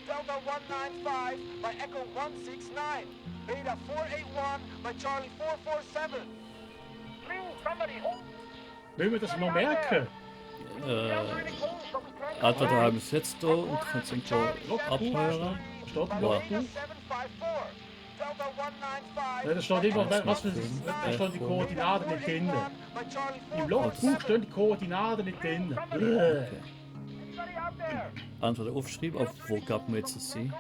Delta 195 by Echo 169. Beta 481 by Charlie 447. Will wir das noch merken? Entweder haben wir es jetzt da und können es irgendwo abhören. Steht da Ja. Logbuch? Ja, da steht immer, was für, da stehen die Koordinaten nicht drin. Im Logbuch stehen die Koordinaten nicht drin. Okay. Entweder aufschreiben, auf wo gab man jetzt das sein?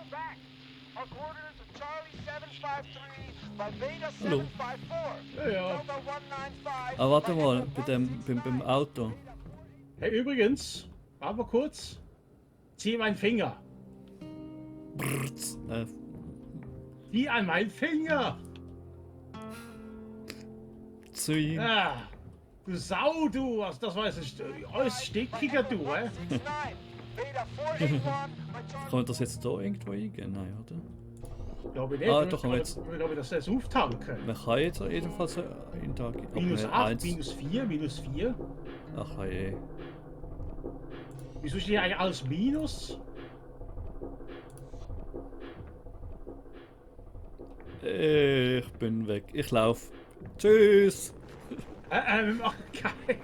Hallo. Ja, ja. Ah, warte mal, beim Auto. Hey, übrigens, warte mal kurz. Zieh meinen Finger. Brrz, Zieh an meinen Finger. zu ihm. Ah, du Sau, du. Also das war jetzt alles stickiger, du, hä? Kann man das jetzt da irgendwo eingehen? Nein, oder? Glaube ich nicht. Ah, doch, aber jetzt- Ich glaube, das ist auftanken. Man kann jetzt jedenfalls in Tag. Minus 8, minus 4, minus 4. Ach je. Wieso steht hier eigentlich alles Minus? Ich bin weg. Ich lauf. Tschüss. Wir machen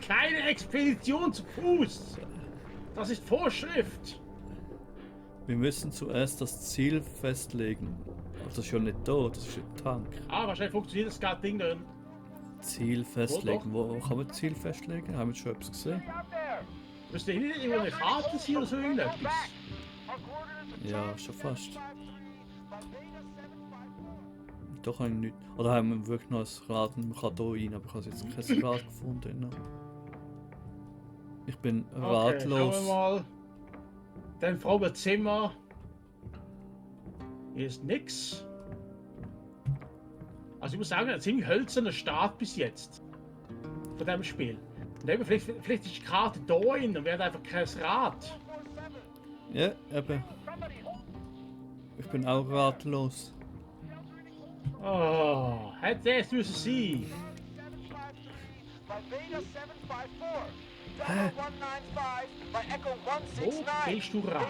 keine Expedition zu Fuß. Das ist Vorschrift. Wir müssen zuerst das Ziel festlegen. Aber das ist ja nicht da, das ist ein Tank. Ah, wahrscheinlich funktioniert das gerade Ding dann. Ziel festlegen. Wo kann man Ziel festlegen? Haben wir schon etwas gesehen? Müsste hier nicht irgendwo eine Karte sein oder so irgendetwas? Ja, schon fast. Doch habe ich nicht. Oder haben wir wirklich noch ein Rad und man kann hier rein, aber ich habe jetzt kein Rad gefunden. Ich bin ratlos. Schauen wir mal. Dann Frauenzimmer. Hier ist nix. Also ich muss sagen, ein ziemlich hölzerner Start bis jetzt. Von diesem Spiel. Und eben, vielleicht ist die Karte da rein und wäre einfach kein Rad. Ja, eben. Ich bin auch ratlos. Oh, hätte es müssen sein. Hä? Wo bist du Rad?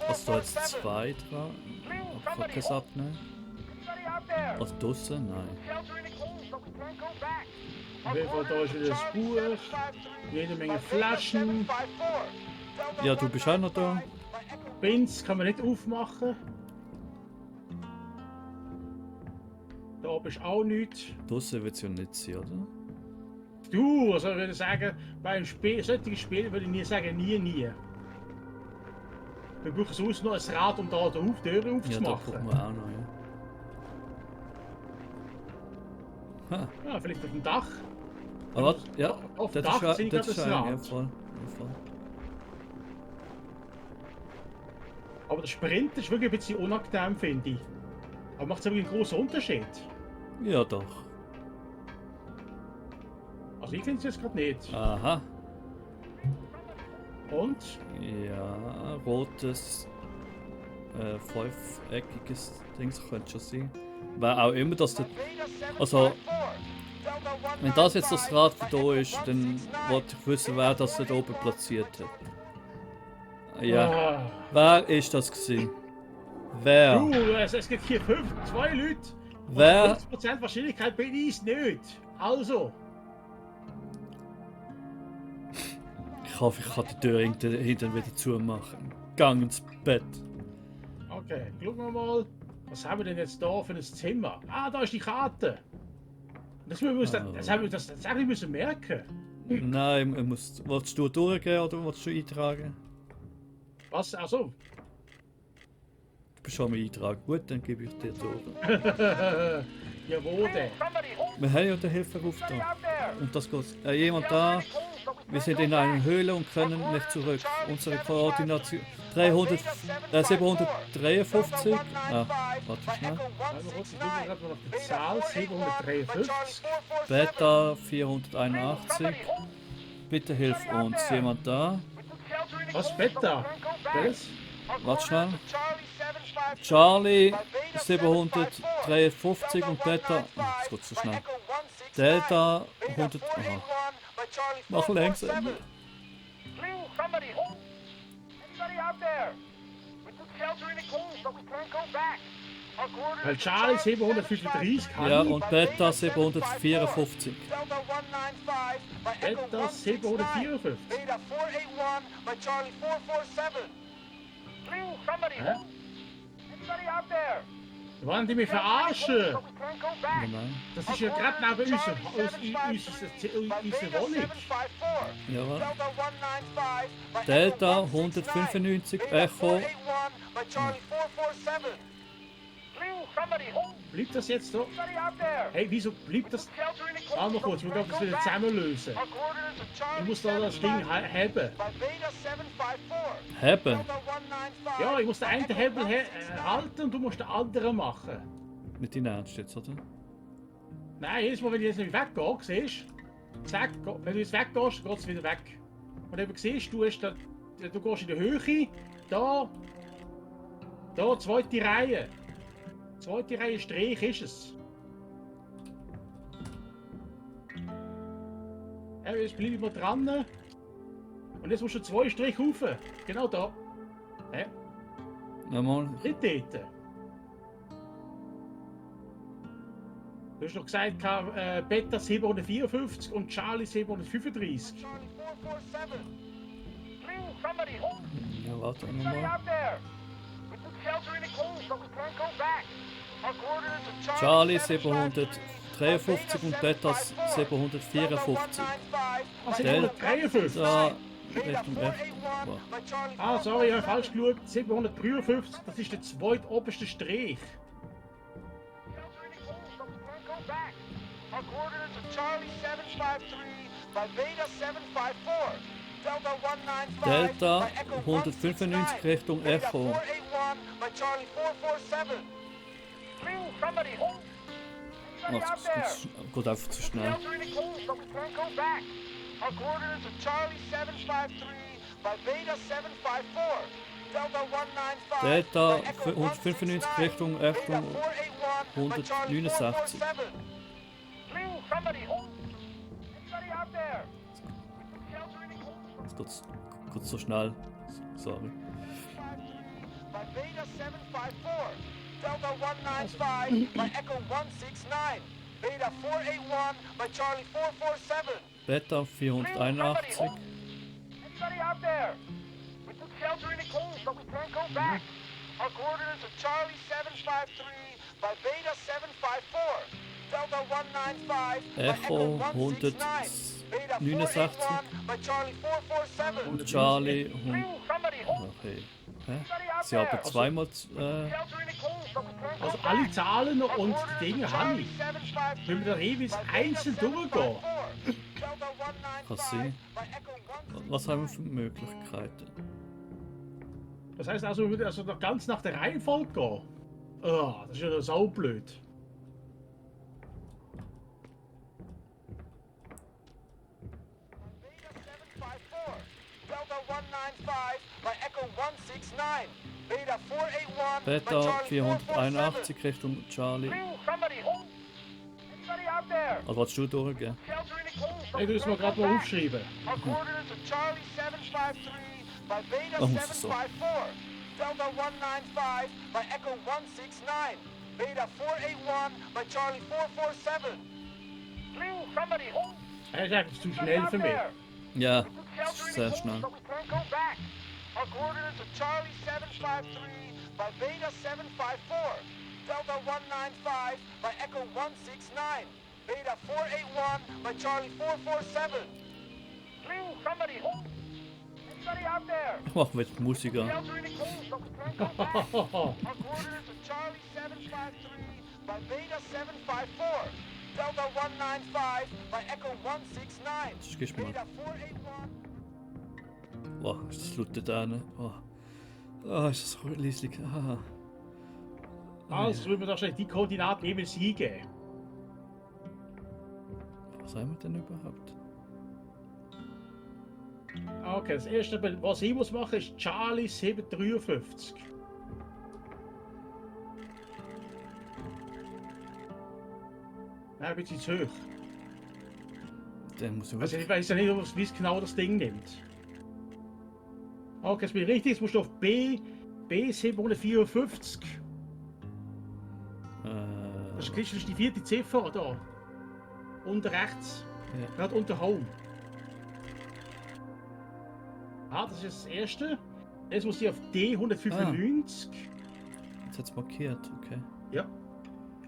Hast du jetzt zwei dran? Aber ich kann keins abnehmen. Was draussen? Nein. Auf jeden Fall, da ist wieder das Buch. Jede Menge Flaschen. Ja, du bist auch noch da. Bins kann man nicht aufmachen. Da oben ist auch nichts. Draussen wird es ja nicht sein, oder? Du, also ich würde sagen, bei einem Spiel, solchen Spiel würde ich nie sagen, nie. Wir brauchen sonst noch ein Rad, um da die Tür Ja, da aufzumachen. gucken wir auch noch, ja. Ha. Ja, vielleicht auf dem Dach. Aber warte, ja, Auf dem das ist Dach sehe ich das gerade ist das ja Rad. voll. Aber der Sprint ist wirklich ein bisschen unangenehm, finde ich. Aber macht es wirklich einen großen Unterschied? Ja, doch. Also ich finde es jetzt gerade nicht. Aha. Und? Ja, rotes, fünfeckiges Dings könnte schon sein. Wer auch immer das. Also, wenn das jetzt das Rad da ist, dann wollte ich wissen, wer das da oben platziert hat. Ja. Ah. Wer ist das gewesen? Wer? Du, es gibt hier zwei Leute. Wer? 50% Wahrscheinlichkeit bin ich es nicht. Also. Ich hoffe, ich kann die Tür hinten wieder zumachen. Gang ins Bett. Okay, schauen wir mal. Was haben wir denn jetzt da für ein Zimmer? Ah, da ist die Karte. Das haben wir das eigentlich müssen merken. Nein, man muss. Wolltest du durchgehen oder wolltest du eintragen? Was? Also. Du bist schon mal eintragen. Gut, dann gebe ich dir durch. Ja, wo denn? Wir haben ja den Hilferuf da. Und das geht. Jemand da? Wir sind in einer Höhle und können nicht zurück. Unsere Koordination 753. Ah, warte schnell. Also, kurz, ich schaue gerade mal auf die Zahl. 753. Beta 481. Bitte hilf uns. Jemand da? Was? Beta? Das? Warte schnell. Charlie 753 und Beta. Oh, das geht so schnell. Delta 100. Aha. Mach langsam. Anybody out there? We took shelter in the cave, but we can't go back. Our coordinates Weil are Charlie Charlie 735 kann Ja, ich. und Beta 754. Delta 195 by Echo Beta 169. 754. Beta 481 by Charlie 447. Please, somebody. Hä? Anybody out there? Wollen die mich verarschen? But we can't go back. Nein. Das ist ja gerade neben unserer Wohnung. Ja, Delta 195 by Delta Echo 195 Beta Echo. 481 by Charlie 447. Please, somebody. Bleibt das jetzt so? Anybody out there? Hey, wieso bleibt das? Shelter in the cave, Warte mal kurz, wir müssen das wieder zusammenlösen. Our coordinates are Charlie Ich muss da das Ding 755 heben. by Beta 754. Heben. Delta 195 Ja, ich muss den einen by Hebel Echo 169. halten und du musst den anderen machen. Mit deinem Ernst jetzt, oder? Nein, jedes Mal, wenn ich jetzt nicht weggehe, siehst du, zack, wenn du jetzt weggehst, geht es wieder weg. Und eben siehst du, du gehst in die Höhe, da, zweite Reihe. Zweite Reihe Strich ist es. Ja, jetzt bleiben wir dran. Und jetzt musst du 2 Striche rauf. Genau da. Ja, Nochmal. nicht dort. Du hast doch gesagt, Beta 754 und Charlie 735. Charlie 447. Please, somebody. Ja, warte Anybody nochmal. out there? We took shelter in the cave, but we can't go back. Our coordinates are Charlie 753 753 und Beta 754. Ah, Del- 753. Da Richtung F. Wow. Ah, sorry, ich habe falsch geschaut. 753, das ist der zweitoberste Strich. Our coordinates are Charlie 753 by Beta 754. Delta 195 Delta by Echo 195 169. Richtung Beta Echo. 481 by Charlie 447. Please, somebody. Ach, Anybody out there? das geht einfach zu schnell. Shelter in the cave, but we can't go back. Our coordinates are Charlie 753 by Beta 754. Delta 195 Delta by Echo 195 169. Richtung Beta Echo 481 by Charlie 169. 447. Please, somebody. Anybody out there? Shelter in the cave. Jetzt geht's so schnell. Sorry. By Beta 754. Delta 195 by Echo 169. Beta 481 by Charlie 447. Beta 481. Anybody out there? We took shelter in the cave, but we can't go back. Our coordinates are Charlie 753 by Beta 754. Delta 195 by Echo Echo 169. Beta 169. 481 by Charlie 447. Und Charlie Please, somebody. Okay. Hä? Sie haben zweimal. Shelter in the cave, but we can't go Also back. alle Zahlen Our und coordinates Dinge are habe Charlie ich. 753 Wenn wir da jeweils by Beta einzeln durchgehen. 754. Delta 195 Kann sein. by Echo 169. Was haben wir für Möglichkeiten? Das heißt also, wir würden noch ganz nach der Reihenfolge gehen. Oh, das ist ja so blöd. Beta 754. Delta 195 by Echo 169. Beta 481 by Beta Charlie 447. 481 Richtung Charlie. Please, somebody. Anybody out there? Also willst du durchgehen? Shelter in the cave, but Ich we muss mal can't gerade go mal back. aufschreiben. Our coordinates are Charlie 753 by Beta Oh, muss es so. 754. Delta 195 by Echo 169. Beta 481 by Charlie 447. Please, somebody. Er ist einfach zu schnell für mich. Ja, Shelter in the sehr cave, schnell. but we can't go back. Our coordinates are Charlie 753 by Beta 754. Delta 195 by Echo 169. Beta 481 by Charlie 447. Please, somebody. Anybody out there? Ich mach mit Musik an. Shelter in the cave, but we can't go back. Our coordinates are Charlie 753 by Beta 754. Delta 195 by Echo 169. Das gehst du mal. Beta 481. Boah, ist das laut da ne? Oh. Ah, ist das so leislich. Ah. Also würden wir da schnell die Koordinaten jeweils eingeben. Was haben wir denn überhaupt? Okay, das erste, was ich muss machen, ist Charlie 753. Nein, ein bisschen zu hoch. Dann muss ich Also wirklich. ich weiß ja nicht, wie es genau das Ding nimmt. Okay, jetzt bin ich richtig. Jetzt musst du auf B754. Das ist die vierte Ziffer da. Unten rechts. Ja. Gerade unter Home. Ah, das ist das erste. Jetzt muss ich auf D195. Jetzt hat es markiert, okay. Ja.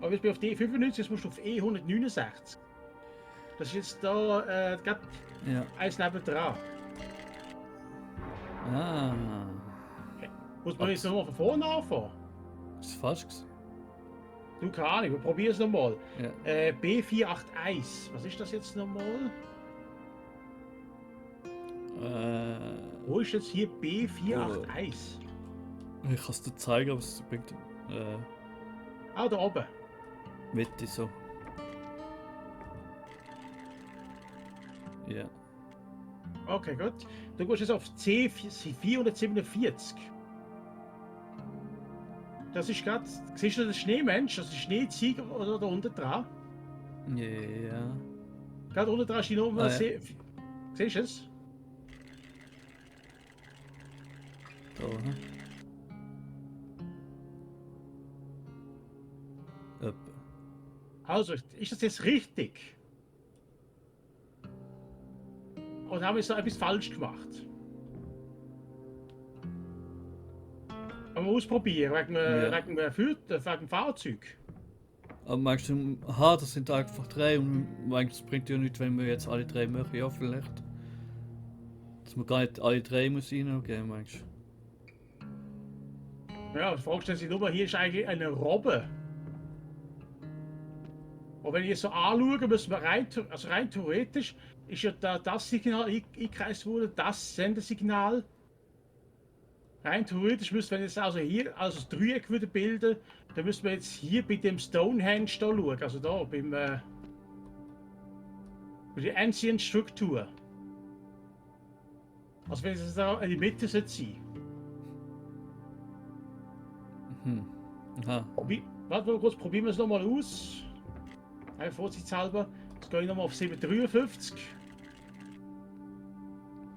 Aber jetzt bin ich auf D95, jetzt musst du auf E169. Das ist jetzt da gerade Ja. eins nebendran. Ah. Muss man jetzt nochmal von vorne anfangen? Ist falsch gewesen. Du, keine Ahnung, wir probieren es nochmal. Ja. B481. Was ist das jetzt nochmal? Wo ist jetzt hier B481? Ich kann es dir zeigen, was es bringt. Ah, da oben. Mitte so. Ja. Okay, gut. Du gehst jetzt auf C447. Das ist gerade. Siehst du den Schneemensch? Das ist Schneezieger oder da unten dran? Ja. Gerade unten dran steht noch Ah, ja. Siehst du es? Da, ne? Etwa. Also, ist das jetzt richtig? Oder haben wir so etwas falsch gemacht? Aber man ausprobieren, wegen dem Fahrzeug. Aber meinst du, aha, das sind einfach 3 und meinst du, es bringt ja nichts, wenn wir jetzt alle 3 machen? Ja, vielleicht. Dass man gar nicht alle 3 muss reingeben, meinst du? Ja, die Frage stellt sich nur, hier ist eigentlich eine Robbe. Und wenn ich es so anschaue, müssen wir rein theoretisch, ist ja da das Signal eingekreist worden, das Sendesignal. Rein theoretisch müssen wir jetzt also hier das Dreieck wieder bilden, dann müssen wir jetzt hier bei dem Stonehenge da schauen, also da bei der Ancient Struktur. Also wenn es da in die Mitte sein sollte. Aha. Warte mal kurz, probieren wir es nochmal aus. Einfach vorsichtshalber. Jetzt gehe ich nochmal auf 753.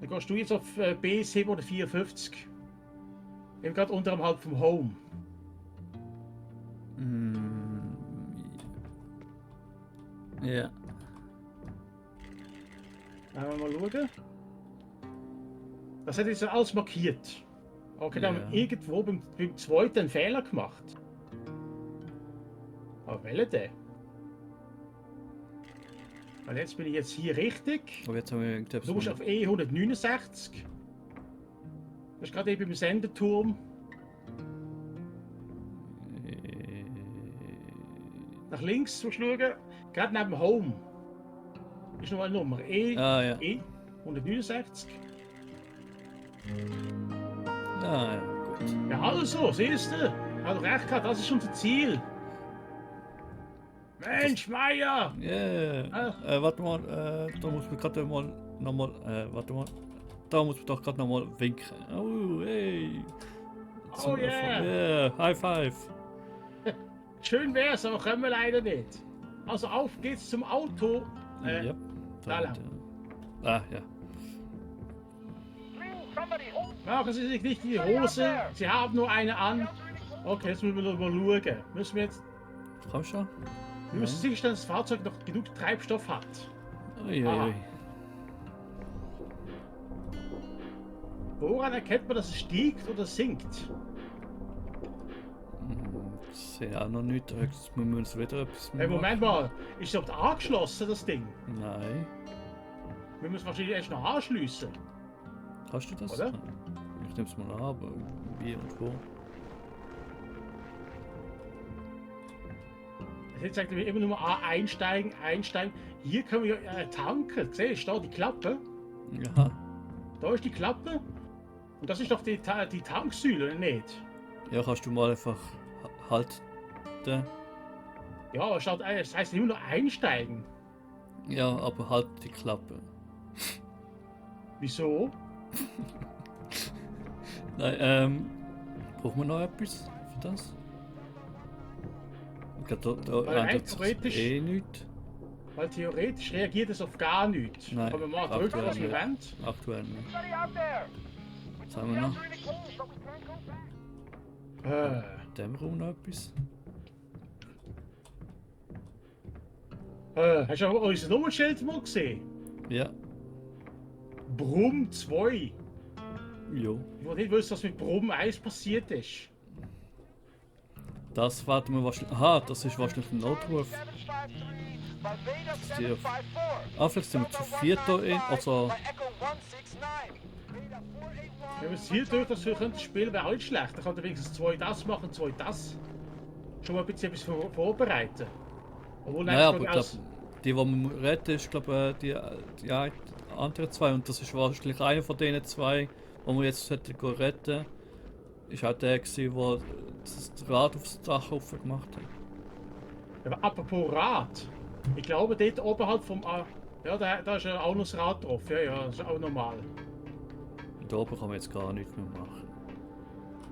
Dann gehst du jetzt auf B754. Eben gerade unterhalb vom Home. Ja. Mal schauen. Das hat jetzt alles markiert. Okay, dann haben wir irgendwo beim zweiten einen Fehler gemacht. Aber welcher denn? Weil jetzt bin ich jetzt hier richtig. Aber jetzt haben wir irgendetwas. Du musst auf E169. Das ist gerade eben im Sendeturm. Nach links musst du schauen. Gerade neben Home. Ist noch eine Nummer. Ja. E169. Ja, gut. Ja, also, siehst du? Hat recht gehabt, das ist unser Ziel. Mensch, Meier! Yeah. Warte mal, da muss man gerade nochmal, warte mal. Da muss man doch gerade nochmal winken. Oh, hey. Oh yeah! Yeah, High Five. Schön wär's, aber können wir leider nicht. Also auf geht's zum Auto. Yep. Da lang. Ah, ja. Machen Sie sich nicht die Hose, Sie haben nur eine an. Okay, jetzt müssen wir noch mal schauen. Müssen wir jetzt. Komm schon. Wir müssen sicherstellen, dass das Fahrzeug noch genug Treibstoff hat. Uiuiui. Woran erkennt man, dass es stiegt oder sinkt? Ich sehe auch noch nicht. Höchstens müssen wir uns wieder etwas Hey, Moment mal, ist das angeschlossen, das Ding? Nein. Wir müssen wahrscheinlich erst noch anschliessen. Hast du das? Oder? Ich nehme es mal an, aber wie und wo? Jetzt sagt er immer nur einsteigen. Hier können wir tanken. Siehst du da die Klappe? Ja. Da ist die Klappe. Und das ist doch die Tanksäule, oder nicht? Ja, kannst du mal einfach halten. Ja, es heißt immer nur einsteigen. Ja, aber halt die Klappe. Wieso? Nein, brauchen wir noch etwas für das? Rein theoretisch- nichts. Weil theoretisch reagiert es auf gar nichts. Nein, Kann man mal drücken, was wir wollen. Aktuell nicht. Was haben wir noch? Dem Raum noch etwas? Hast du auch unser Nummernschild mal gesehen? Ja. Brumm 2. Jo. Ich will nicht wissen, was mit Brumm 1 passiert ist. Das warten wir wahrscheinlich. Aha, das ist wahrscheinlich ein Notruf. Vielleicht sind wir zu viert da in. Also. Wenn wir es hier durch das könnte spielen, wäre auch nicht schlecht. Dann kann er wenigstens 2 das machen, 2 das. Schon mal ein bisschen etwas vorbereiten. Obwohl, Naja, aber nein, ich glaube, die wir retten, ist glaube die anderen zwei. Und das ist wahrscheinlich einer von denen zwei, die wir jetzt hätten retten. Ist auch der gewesen, der das Rad aufs Dach offen gemacht hat. aber apropos Rad. Ich glaube, dort oberhalb vom. Ja, da ist ja auch noch das Rad drauf. Ja, ja, das ist auch normal. Da oben kann man jetzt gar nichts mehr machen.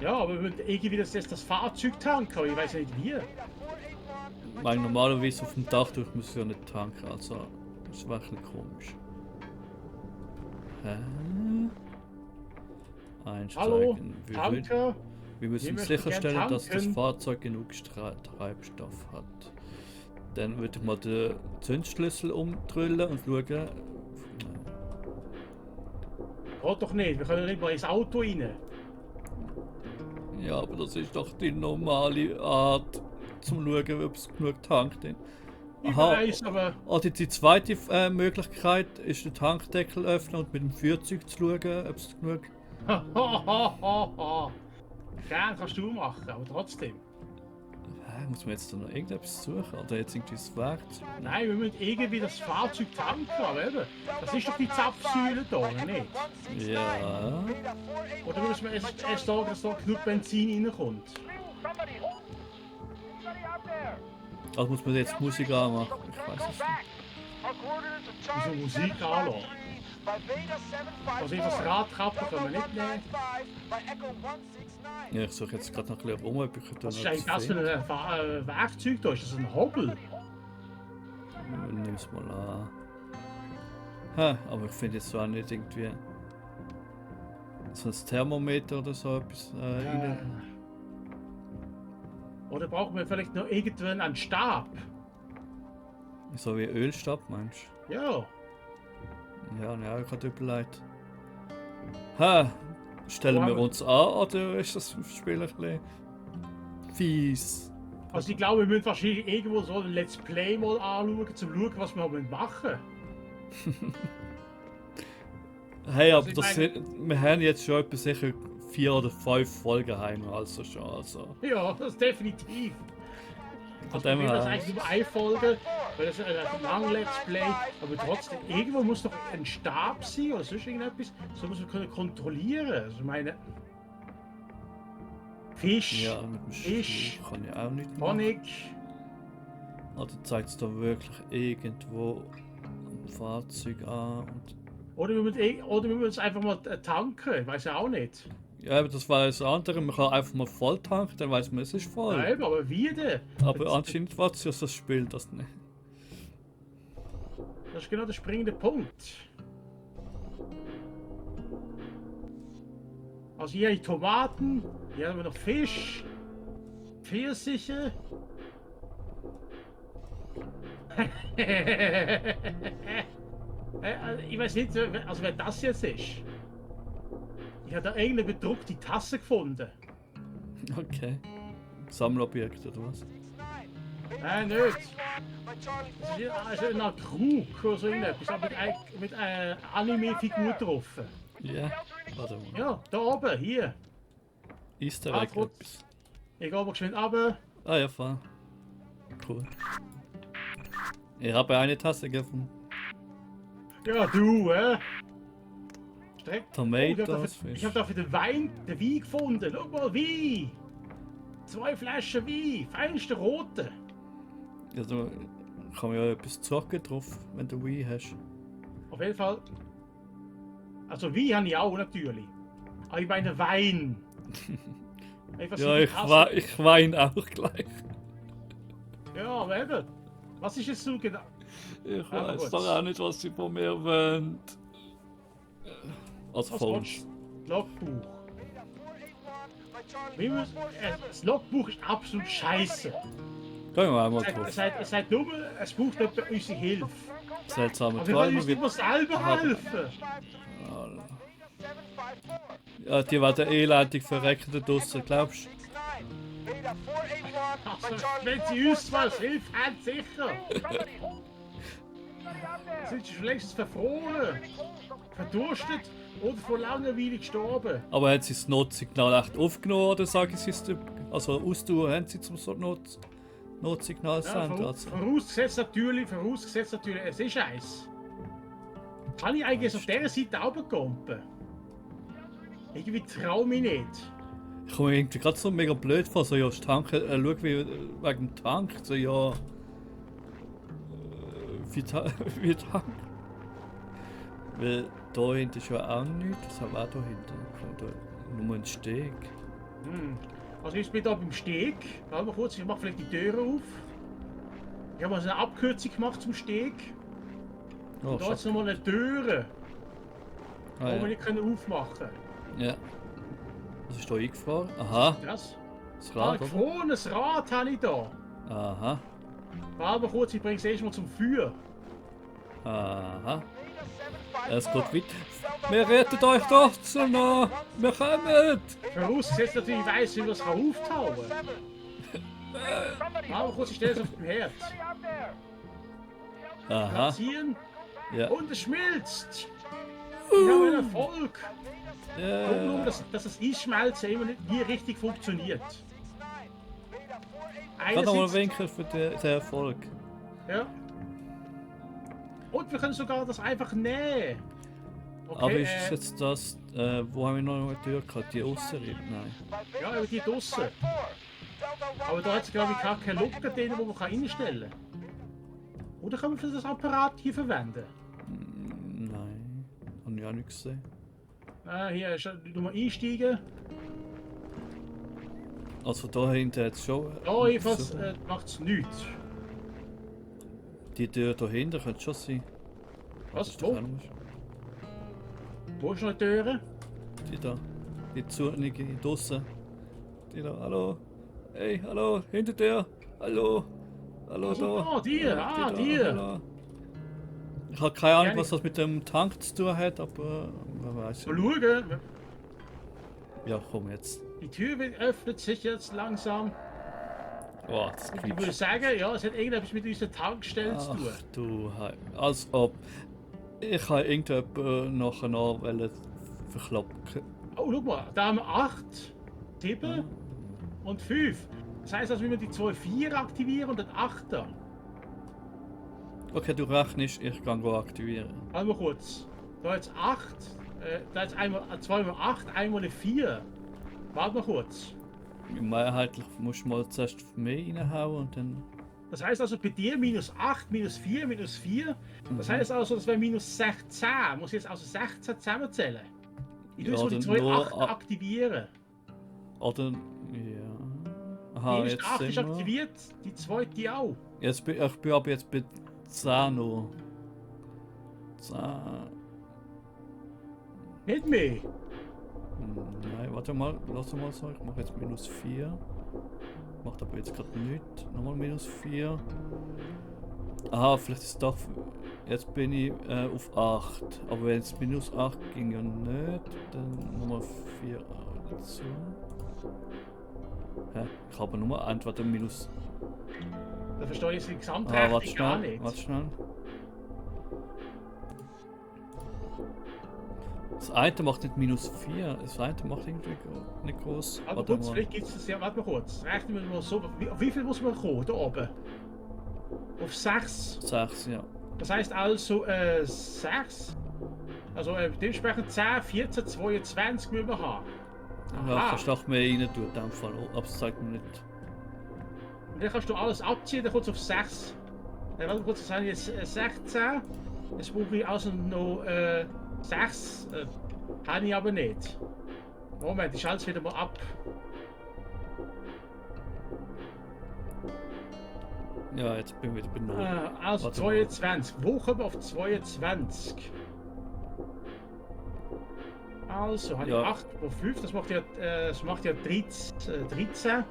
Ja, aber wir müssen irgendwie das Fahrzeug tanken. Ich weiß nicht wie. Weil normalerweise auf dem Dach durch muss ja nicht tanken, also das wäre ein bisschen komisch. Hä? Hallo, Einsteigen. Tanker. Wir müssen Wir möchten sicherstellen, gern dass das tanken. Fahrzeug genug Treibstoff hat. Dann würde ich mal den Zündschlüssel umdrüllen und schauen. Geht doch nicht, wir können nicht mal ins Auto rein. Ja, aber das ist doch die normale Art zum schauen, ob es genug tankt. Ich Aha. weiß, aber. Oder die zweite Möglichkeit ist den Tankdeckel öffnen und mit dem Feuerzeug zu schauen, ob es genug. Gern kannst du machen, aber trotzdem. Muss man jetzt da noch irgendetwas suchen? Oder jetzt irgendwie das Werkzeug? Nein, wir müssen irgendwie das Fahrzeug tanken, aber eben. Das ist doch die Zapfsäule da, oder nicht? Ja. Oder müssen wir erst sagen, dass da genug Benzin reinkommt? Also muss man jetzt Musik anmachen? Ich weiß es nicht. Wieso Musik anlassen? Also das Radkappen können wir nicht nehmen. Ja, ich suche jetzt gerade noch ein bisschen rum, ob ich Was ist eigentlich das für ein Werkzeug da? Ist das ein Hobel? Nimm es mal an. Ha, aber ich finde jetzt so auch nicht irgendwie so ein Thermometer oder so etwas rein. Oder brauchen wir vielleicht noch irgendwann einen Stab? So wie Ölstab, meinst Ja. du? Ja, ja, ich habe überlegt. Ha, stellen wir uns an oder ist das Spiel ein bisschen fies? Also ich glaube, wir müssen wahrscheinlich irgendwo so ein Let's Play mal anschauen, um zu schauen, was wir machen. Hey, Also aber ich das wir haben jetzt schon etwa sicher 4 oder 5 Folgen heim, also schon. Also. Ja, das ist definitiv. Von Also dem wir das her. eigentlich nur eine Folge, weil das ist ein lang Let's Play, aber trotzdem, irgendwo muss doch ein Stab sein oder sonst irgendetwas, so muss man können kontrollieren. Also ich meine, Fisch, Ja, mit dem Fisch, Stuhl kann ich auch nicht machen. Honig. Oder zeigt es da wirklich irgendwo am Fahrzeug an? Und Oder wir müssen es einfach mal tanken, ich weiß ja auch nicht. ja, aber das war das andere. Man kann einfach mal voll tanken, dann weiß man, es ist voll. Ja, eben, aber wie denn? Aber anscheinend war es ja das Spiel, das nicht. Das ist genau der springende Punkt. Also hier die Tomaten, hier haben wir noch Fisch, Pfirsiche. Ich weiß nicht, also wer das jetzt ist. Ich habe da irgendeine bedruckte Tasse gefunden. Okay. Sammelobjekt oder was? Nein, nicht. Das ist also ein Krug oder so irgendetwas, aber mit einer Anime-Figur drauf. Ja. Warte mal. Ja, da oben, hier. Easter Ah, Egg gut. etwas. Ich gehe aber geschwind runter. Ah ja, fahr. Cool. Ich habe eine Tasse gefunden. Ja, du, Streck. Tomatoes, Ich habe da für den Wein gefunden. Schau mal, Wein. 2 Flaschen Wein, feinste rote. Ja, da kann man ja etwas zocken drauf, wenn du Wii hast. Auf jeden Fall. Also Wein habe ich auch natürlich. Aber ich meine Wein. Einfach so Ja, die ich, Tasse. ich weine auch gleich. Ja, aber eben. Was ist jetzt so genau? Ich Ja, weiß gut. doch auch nicht, was sie von mir wollen. Also Was von willst uns. du? Logbuch. Beta 481 by Charlie Wir müssen, 447. das Logbuch ist absolut scheiße. Gehen wir einmal Es drauf. sagt nur, es braucht jemand unsere Hilfe. Seltsame Aber wir können Träume uns wird. immer selber helfen. Ja, die werden elendig verrecken da draussen, glaubst du? Beta 481 by Also, Charlie wenn sie uns was hilft, haben sicher. Sind sie schon längst verfroren, verdurstet oder vor Langeweile gestorben. Aber haben sie das Notsignal echt aufgenommen oder sagen sie es? Also ausdauer haben sie zum Notsignal Ja, senden? Also. vorausgesetzt natürlich, es ist eins. Kann ich eigentlich auf dieser Seite runterkommen? Irgendwie traue ich nicht. Ich komme mir irgendwie gerade so mega blöd vor, so ja, das Tank, schau wie wegen dem Tank, so ja. Wie Tank. Weil da hinten ist ja auch nichts, was haben wir da hinten? Da nur ein Steg. Also ich bin da beim Steg. Warte mal kurz, ich mache vielleicht die Türe auf. Ich habe also eine Abkürzung gemacht zum Steg. Oh, Da ist nochmal eine Tür, die ah, wir ja. nicht können aufmachen können. Ja. Was ist da eingefahren? Aha, Das? das Ah, Rad, oder? gefrorenes Rad habe ich da. Aha, Warte mal kurz, ich bringe es erstmal zum Feuer. aha. Es geht weiter. Wir retten euch doch zu nah! Wir kommen! Vorausgesetzt natürlich, ich weiss, wie man es auftauen kann. Warte mal kurz, ich stelle es auf den Herd. Aha, Platzieren ja. und es schmilzt. Ich habe einen Erfolg. Nur, Ja. dass das Eisschmelzen immer nicht nie richtig funktioniert. Kann noch mal Einerseits, winken für den Erfolg. ja. Und wir können sogar das einfach nähen. Aber Okay, ist es jetzt das, wo haben wir noch eine Tür gehabt? Die Ausserried? Nein. ja, über die draussen. Aber da hat es glaube ich gar keine Lücke drin, wo man reinstellen kann. Oder kann man für das Apparat hier verwenden? Nein. Habe ich auch nicht gesehen. Hier ist mal einsteigen. Also da hinten hat es schon. Da jedenfalls macht es nichts. Die Tür da hinten könnte schon sein. Was? ist doch Wo? anders. Wo ist noch die Tür? Die da. Die Zunige draussen. Die da. Hallo. Hey, hallo. Hinter dir. Hallo. Hallo Also, da. die. Ja, Ah, die. hallo. Ich habe keine Ahnung, Ja, was das mit dem Tank zu tun hat, aber man weiß Mal ja. schauen. Ja, komm jetzt. Die Tür öffnet sich jetzt langsam. Oh, das Ich würde quietscht. sagen, ja, es hat irgendetwas mit unseren Tankstellen zu tun. Ach du Hei. Als ob. Ich habe irgendjemanden nachher noch verklappen. Oh, schau mal, da haben wir 8, 7 und 5. Das heisst, also, wenn wir die 2 4 aktivieren und den 8er. Okay, du rechnest, ich kann go aktivieren. Warte mal kurz. Da jetzt 8, da jetzt einmal, zweimal 8, einmal eine 4. Warte mal kurz. Mehrheitlich musst du mal zuerst mehr reinhauen und dann. Das heißt also bei dir minus 8, minus 4, minus 4. Das heißt also, das wäre minus 16. Muss ich jetzt also 16 zusammenzählen. Ich tue Ja, so die dann 2 nur 8 ab- aktivieren. Oder. Ja. Aha, Die erste jetzt 8 ist sind wir. aktiviert, die zweite auch. Ich bin aber jetzt bei 10 noch. 10. Nicht mehr. Nein, warte mal, lass mal so. Ich mache jetzt minus 4. Macht aber jetzt gerade nichts. Nochmal minus 4. Aha, vielleicht ist es doch. Jetzt bin ich auf 8. Aber wenn es minus 8 ging ja nicht, dann nochmal 4 dazu. Hä? Ich habe nur entweder minus. Da verstehe ich jetzt die Ah, warte Gesamtrechnung gar schnell. nicht. Warte schnell. Das eine macht nicht minus 4. Das eine macht irgendwie nicht groß. Aber Warte kurz, mal. vielleicht gibt es das ja. Warte mal kurz. Rechnen wir mal so. Auf wie viel muss man kommen? Da oben? Auf 6. 6, ja. Das heißt also 6. Also dementsprechend 10, 14, 22 müssen wir haben. Ja, Aha. kannst du auch mehr rein tun, in dem Fall. Oh, aber es zeigt mir nicht. Und dann kannst du alles abziehen, dann kommt es auf 6. Warte mal kurz, das sind jetzt 16. Jetzt brauche ich also noch 6. Habe ich aber nicht. Moment, ich schalte es wieder mal ab. Ja, jetzt bin ich wieder bei 0. Also Warte mal. 22. Wo kommen wir auf 22? Also, habe Ja. ich 8 pro 5, das macht ja 13,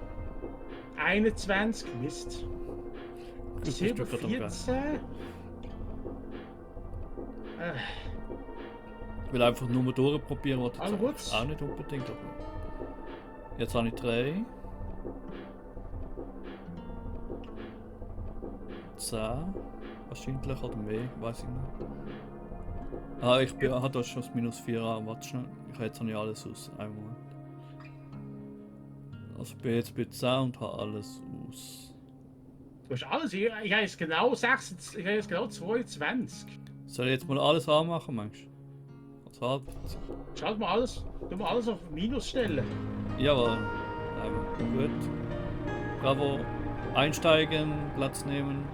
21, Mist. bist Silber du gerade am 14. Ich will einfach nur mal durchprobieren, was du Also gut. sagst. Auch nicht unbedingt, aber... Jetzt habe ich 3. 10. Wahrscheinlich oder mehr, weiß ich nicht. Ah, ich habe da schon das -4 an. Warte schnell. Jetzt habe ich alles aus. Einen Moment. Also ich bin jetzt bei 10 und habe alles aus. Du hast alles, ich habe jetzt genau 26, ich habe jetzt genau 22. Soll ich jetzt mal alles anmachen, meinst du? Als halb? Schalt mal alles, tu mal alles auf Minus stellen. Jawohl. Gut. Bravo. Einsteigen, Platz nehmen.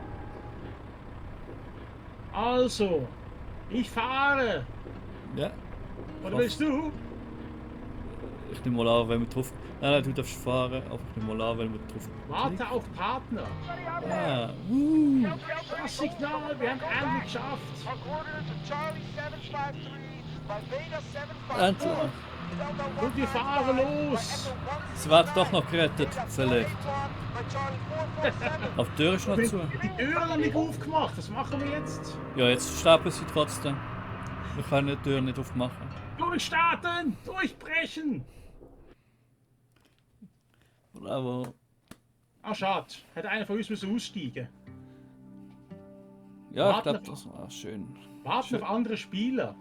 Also, ich fahre. Ja. Oder willst du? Ich nehme mal an, wenn wir drauf. Nein, du darfst fahren, aber ich nehme mal an, wenn wir drauf. Warte auf Partner. Ah, Das Signal, wir haben endlich geschafft. Our coordinates are Charlie 753 by Beta 754. Endlich. Delta Und wir fahren los. Es wird doch noch gerettet, vielleicht. Auf die Tür ist noch zu. Die Tür noch nicht aufgemacht, was machen wir jetzt? Ja, jetzt sterben sie trotzdem. Wir können die Tür nicht aufmachen. Durchstarten, durchbrechen. Bravo. Ah, schade, hätte einer von uns müssen aussteigen. Ja, ich Warte glaube, noch. das war schön. Warten auf andere Spieler.